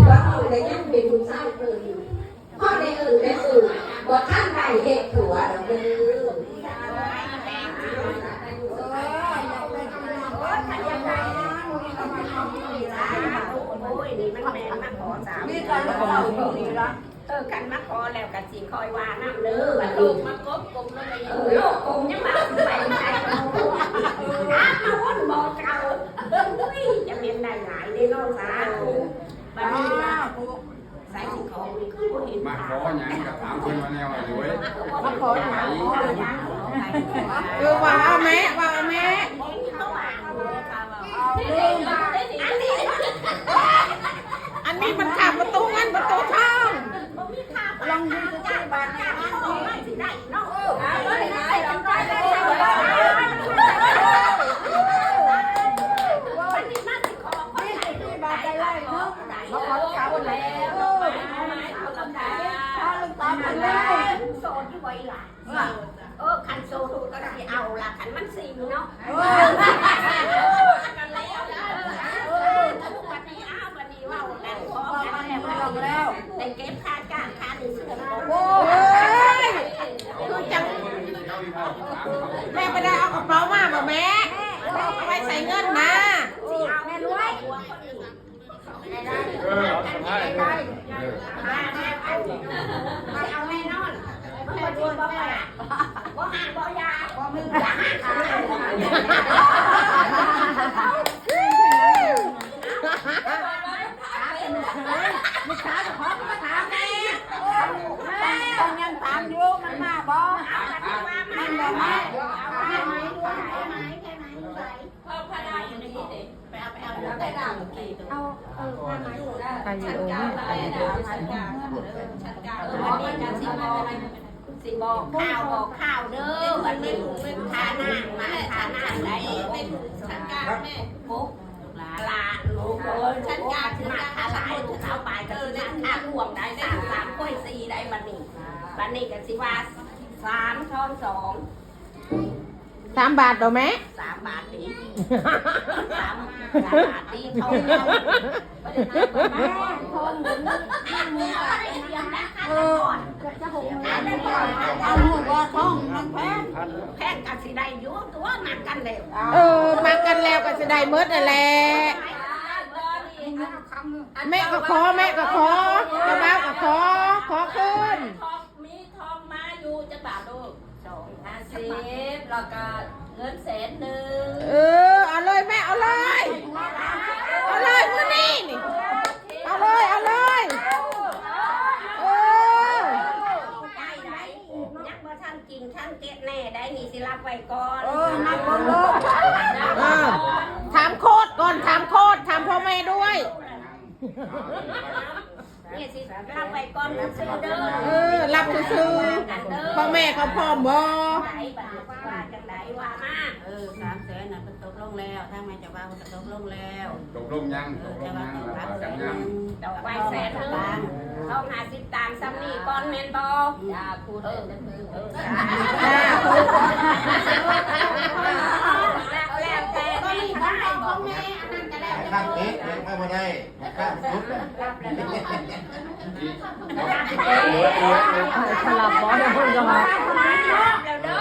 ວ່າເຮົາໄດ້ຍັງເປັນຜູ້ຊາຍເພິ່ນ ເພາະໄດ້ເອີ້ນໄດ້ເອີ້ນ ບໍ່ທັນໄດ້ເຮັດຜົວດອກເດີ. ໂອ້ຍ ນີ້ມັນແມ່ນມາຂໍສາວ ມີແຕ່ລູກເຕົ້າຢູ່ນີ້ລະ. ເອີ ຄັນມາຂໍແລ້ວກະຊິຄ່ອຍວ່ານຳເດີ ບັດນີ້ ມາກົບກົມນຳ ເອີ ໂລກກົມຍັງວ່າຊິໄປໃສ ຫາມາວົນບໍ່ເກົ່າ. ອຸ້ຍ ຈະແມ່ນໄດ້ຫຼາຍເດ້ເນາະ ສາທຸ. ບັດນີ້ວ່າ ສາຍຊິຂໍນີ້ຄືບໍ່ເຫັນ ມາຂໍຫຍັງກະຖາມເພິ່ນວ່າແນວໃດເວີຍ ມາຂໍຫຍັງ ເອີ ວ່າເອົາແມ່ ວ່າເອົາແມ່. ອັນນີ້ມັນຂ້າມປະຕູເງິນປະຕູທອງ ລອງດູຊິບາດນີ້ ມັນຊິໄດ້ເນາະ. ເອີ ເອົາໄປໃຫ້ໄດ້ ເອົາໄປໃຫ້ໄດ້ ເອົາໄປໃຫ້ໄດ້ ເອົາໄປໃຫ້ໄດ້ ເອົາໄປໃຫ້ໄດ້ ມາຂໍເຂົາແລ້ວ ເອີ ເອົາລົງຕາມເພິ່ນເລີຍ. ໂສດຢູ່ບໍ່ອີ່ຫຼ້າ? ເອີ ຄັນໂສດກໍຊິເອົາລະ ຄັນມັນຊິງເນາະ. ເອີ ກັນແລ້ວ ເອີ ບັດນີ້ ອ້າວ ບັດນີ້ເວົ້າກັນ ຂໍກັນແລ້ວ ໄດ້ເກັບຄ່າຈ້າງຄ່າໜັງສື. ໂອ້ຍ ຄືຈັ່ງ ແມ່ບໍ່ໄດ້ເອົາກະເປົາມາບໍ່ແມ່? ເອົາໄວ້ໃສ່ເງິນນະ ຊິເອົາແມ່ລວຍ. ເອີ ເອົາແນ່ນອນ ບໍ່ຫ້າມບໍ່ຢາ ບໍ່ມີຢາ ລູກສາວເຈົ້າຂອງມາຖາມແນ່ ເອີ ຍັງຖາມຢູ່ ມັນມາບໍ່? ມັນບໍ່ມາ. ເອົາ ເອົາ ເອົາ ເອົາ ໄປຢູ່ໂອງ ຊິບອກຂ່າວ ບອກຂ່າວເດີ ບັດນີ້ ຖ້ານາງມາ ຖ້ານາງໄດ້ ໂອ້ ຫຼານ ໂອ້ ມາ ຖ້າຫຼາຍ ຖ້າຫຼາຍ ຖ້າຫຼາຍກໍຊິມາ ຖ້າລວມໄດ້ ສາມ ສາມ ຂ້ອຍ ສີ່ ໄດ້ ບັດນີ້ ບັດນີ້ກໍຊິວ່າ ສາມ ສອງ ສອງ ສາມບາດບໍ່ແມ່? ສາມບາດນີ້ ສາມ ສາມບາດນີ້ ເທົ່າເຮົາ ເອີ ເອົາລູກວ່າທ້ອງນາງແພງ ແພງກໍຊິໄດ້ຢູ່ຕົວະ ມັກກັນແລ້ວ ເອີ ມັກກັນແລ້ວກໍຊິໄດ້ໝົດຫັ້ນແຫຼະ ແມ່ກໍຂໍ ແມ່ກໍຂໍ ເຈົ້າບ່າວກໍຂໍ ຂໍຄືນ. ມີທອງມາຢູ່ຈັກບາດລູກ? ສອງ ຫ້າສິບ ແລ້ວກະເງິນແສນໜຶ່ງ ເອີ ເອົາເລີຍແມ່ ເອົາເລີຍ ເອົາເລີຍມື້ນີ້ນີ້ ເອົາເລີຍ ເອົາເລີຍ ເອີ ໄດ້ໄດ໋ ຍັງບໍ່ທັນກິນທັນເກັບແນ່ໄດ໋ນີ້ ຊິຮັບໄວ້ກ່ອນ ເອີ ນັບເບິ່ງເດີ ເອີ ຖາມໂຄດກ່ອນ ຖາມໂຄດ ຖາມພໍ່ແມ່ດ້ວຍ. ນີ້ຊິຮັບໄວ້ກ່ອນຊື່ໆເດີ ເອີ ຮັບຊື່ໆ ພໍ່ແມ່ເຂົາພ້ອມບໍ່? ໃດບັດນີ້ວ່າຈັ່ງໃດວ່າມາ ເອີ ສາມແສນນະ ເພິ່ນຕົກລົງແລ້ວ ທາງແມ່ເຈົ້າບ່າວເພິ່ນກໍຕົກລົງແລ້ວ ຕົກລົງຍັງ? ເອີ ຕົກລົງຍັງ ແຕ່ວ່າຕ້ອງຮັບແສນໜຶ່ງ ຕ້ອງໄວ້ແສນໜຶ່ງ ຕ້ອງຫ້າສິບຕາງ ສ່ຳນີ້ກ່ອນແມ່ນບໍ່? ເອີ ເອີ ແລ້ວແຕ່ ຕອນນີ້ຂອງພໍ່ຂອງແມ່ ອັນນັ້ນກໍແລ້ວແຕ່ ຂ້າງເຕະ ເຕະມາບໍ່ໄດ້ ຂ້າງສຸດ ສະຫຼັບບໍ່ ເພິ່ນກໍວ່າ ແລ້ວເດີ